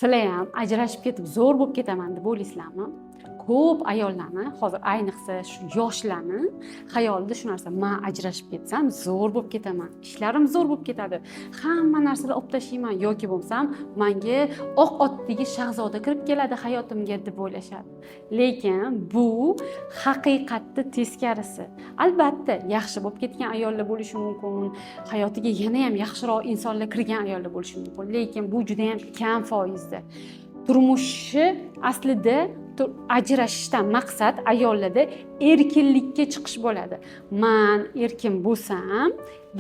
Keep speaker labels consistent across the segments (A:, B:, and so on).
A: Sizlar ham ajrashib ketib, zo'r bo'lib ketaman deb o'ylaysizlarmi? Ko'p ayollarni hozir, ayniqsa shu yoshlarni xayolida shu narsa: man ajrashib ketsam, zo'r bo'lib ketaman, ishlarim zo'r bo'lib ketadi, hamma narsani olib tashlayman yoki bo'lmasam manga oq otdagi shahzoda kirib keladi hayotimga, deb o'ylashadi. Lekin bu haqiqatni teskarisi. Albatta, yaxshi bo'lib ketgan ayollar bo'lishi mumkin, hayotiga yana ham yaxshiroq insonlar kirgan ayollar bo'lishi mumkin, lekin bu juda yam kam foizda. Turmushi aslida ajrashishdan maqsad ayollarda erkinlikka chiqish bo'ladi. Man erkin bo'lsam,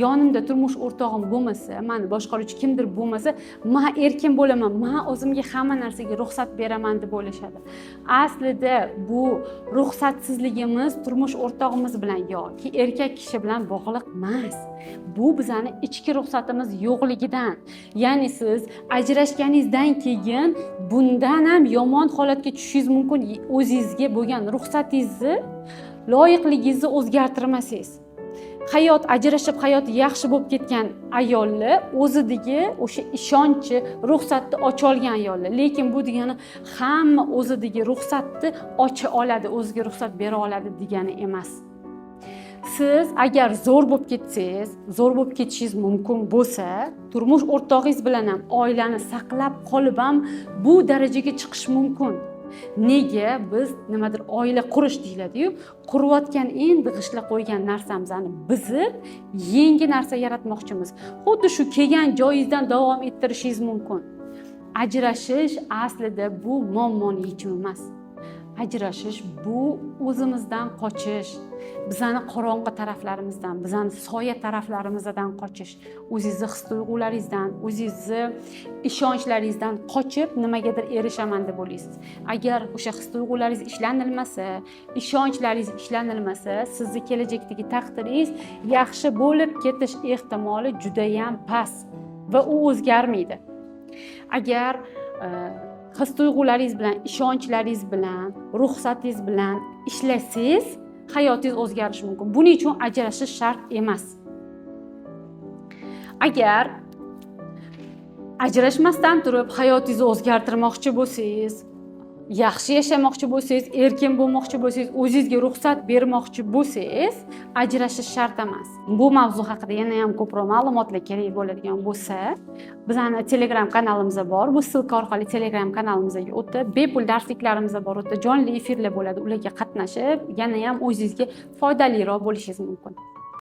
A: yonimda turmush o'rtog'im bo'lmasa, mani boshqaruvchi kimdir bo'lmasa, man erkin bo'laman, man o'zimga hamma narsaga ruxsat beraman, deb o'ylashadi. Aslida bu ruxsatsizligimiz turmush o'rtog'imiz bilan yoki erkak kishi bilan bog'liq emas, bu bizani ichki ruxsatimiz yo'qligidan. Ya'ni siz ajrashganingizdan keyin bundan ham yomon holatga tushishingiz mumkin, o'zingizga bo'lgan ruxsatingizni, loyiqligingizni o'zgartirmasangiz. Hayot ajrashib, hayoti yaxshi bo'lib ketgan ayollar o'zidagi o'sha ishonchi, ruxsatni ocha olgan ayollar. Lekin bu degani hamma o'zidagi ruxsatni ocha oladi, o'ziga ruxsat bera oladi degani emas. Siz agar zo'r bo'lib ketsangiz, zo'r bo'lib ketishingiz mumkin bo'lsa, turmush o'rtog'ingiz bilan ham oilani saqlab qolib ham bu darajaga chiqish mumkin. Nega biz nimadir oila qurish deyiladiyu, qurayotgan, endi g'ishtla qo'ygan narsamizni buzib, yangi narsa yaratmoqchimiz? Xuddi shu kelgan joyingizdan davom ettirishingiz mumkin. Ajrashish aslida bu muammoni yechimi emas. Ajrashish bu o'zimizdan qochish, bizani qorong'i taraflarimizdan, bizani soya taraflarimizdan qochish. O'zingizni his tuyg'ularingizdan, o'zingizni ishonchlaringizdan qochib, nimagadir erishaman deb o'ylaysiz. Agar o'sha his tuyg'ularingiz ishlanilmasa, ishonchlaringiz ishlanilmasa, sizni kelajakdagi taqdiringiz yaxshi bo'lib ketish ehtimoli judayam past va u o'zgarmaydi. Agar his tuyg'ularingiz bilan, ishonchlaringiz bilan, ruxsatingiz bilan ishlasangiz, hayotingiz o'zgarishi mumkin. Buning uchun ajrashish shart emas. Agar ajrashmasdan turib hayotingizni o'zgartirmoqchi bo'lsangiz, yaxshi yashamoqchi bo'lsangiz, erkin bo'lmoqchi bo'lsangiz, o'zingizga ruxsat bermoqchi bo'lsangiz, ajrashish shart emas. Bu mavzu haqida yana ham ko'proq ma'lumotlar kerak bo'ladigan bo'lsa, bizani Telegram kanalimiz bor. Bu ссылка orqali Telegram kanalimizga o'tib, bepul darsliklarimiz bor, u yerda jonli efirlar bo'ladi, ularga qatnashib, yana ham o'zingizga foydaliroq bo'lishingiz mumkin.